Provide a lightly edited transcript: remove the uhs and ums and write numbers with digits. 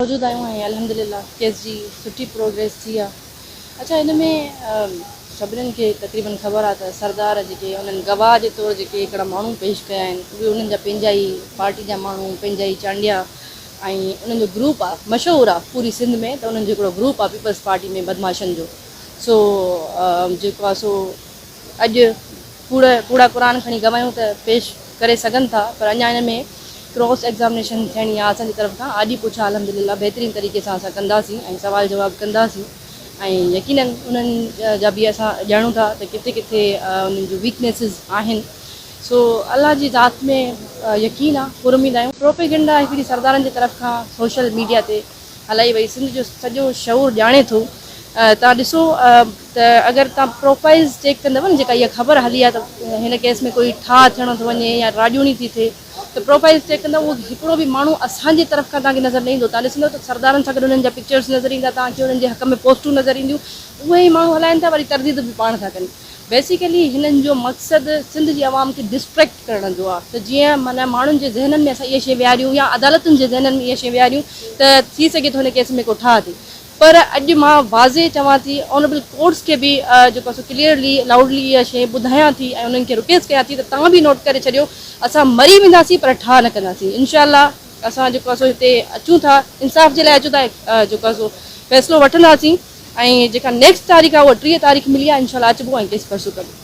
موجود آهيون ۽ الحمدلله ڪيس جي سٺي پروگريس ٿي آهي اڇا هن ۾ سڀنين کي تقريبن خبر آهي ته سردار جيڪي انهن گواهه جي طور جيڪي هڪڙا ماڻهو پيش ڪيا آهن اهي انهن جا پنهنجا ئي پارٽي جا ماڻهو پنهنجا ئي چانڊيا ۽ انهن جو گروپ آهي مشهور آهي پوري سنڌ ۾ ته انهن جو هڪڙو گروپ آهي پيپلز پارٽي ۾ بدمعاشن جو سو جيڪو آهي سو اڄ ڪوڙ ڪوڙا قرآن کڻي گواهيون ته پيش ڪري سگهن ٿا پر اڃا ان ۾ ڪراس ايگزامنيشن ٿيڻي آهي اسان جي طرف کان آڏي پڇا الحمد لله بهترين طريقي سان اسان ڪنداسين ۽ سوال جواب ڪنداسين ۽ يقينن انهن جا به اسان ڄاڻون ٿا ته ڪٿي ڪٿي انهن جون ويڪنيسز آهن سو الله جي ذات ۾ يقين آهي پر اميد آهيون. پروپيگنڊا هڪڙي سردارن جي طرف کان سوشل ميڊيا تي هلائي وئي سنڌ جو سڄو شعور ڄاڻي ٿو توهان ڏسو ته اگر توهان پروفائلز چيڪ ڪندؤ نه جيڪا اها خبر هلي آهي ته هن ڪيس ۾ ڪوئي ٺاهه ٿيڻو ٿو وڃي يا راڄوڻي ٿي ٿئي ته پروفائلز چيڪ ڪندؤ اهو هڪڙو به ماڻهو اسان جي طرف کان توهان کي نظر نه ايندو توهان ڏسندؤ ته سردارن سان گڏ انهن جا پڪچرز نظر ايندا توهان کي انهن جي حق ۾ پوسٽون نظر اينديون اهي ئي ماڻهو هلائن ٿا وري ترديد به پاڻ ٿا ڪن بيسيڪلي هنن جو مقصد سنڌ جي عوام کي ڊسٽريڪٽ ڪرڻ جو آهي ته جيئن معنيٰ ماڻهن جي ذهنن ۾ اسان اها شيء ويهاريون يا عدالتن جي ذهنن ۾ اها شيء ويهاريون ته ٿي سگهي ٿو هن ڪيس ۾ ڪو ٺاهه ٿئي پر اڄ مان واضح چوان ٿي آنريبل ڪورٽس کي به جيڪو آهي سو ڪليئرلي لائوڊلي اها شيء ٻڌايان ٿي ۽ انهن کي رڪويسٽ ڪيان ٿي ته توهان به نوٽ ڪري ڇڏيو اسان مري وينداسين پر ٺاهه نه ڪنداسين انشاء الله اسان جيڪو آهي سو هتي اچون ٿا انصاف جي لاء اچون ٿا جيڪو آهي سو فيصلو وٺنداسين ۽ جيڪا نيڪسٽ تاريخ آهي اها 30 تاريخ ملي آهي انشاء الله اچبو ۽ ڪيس پرسو ڪبو.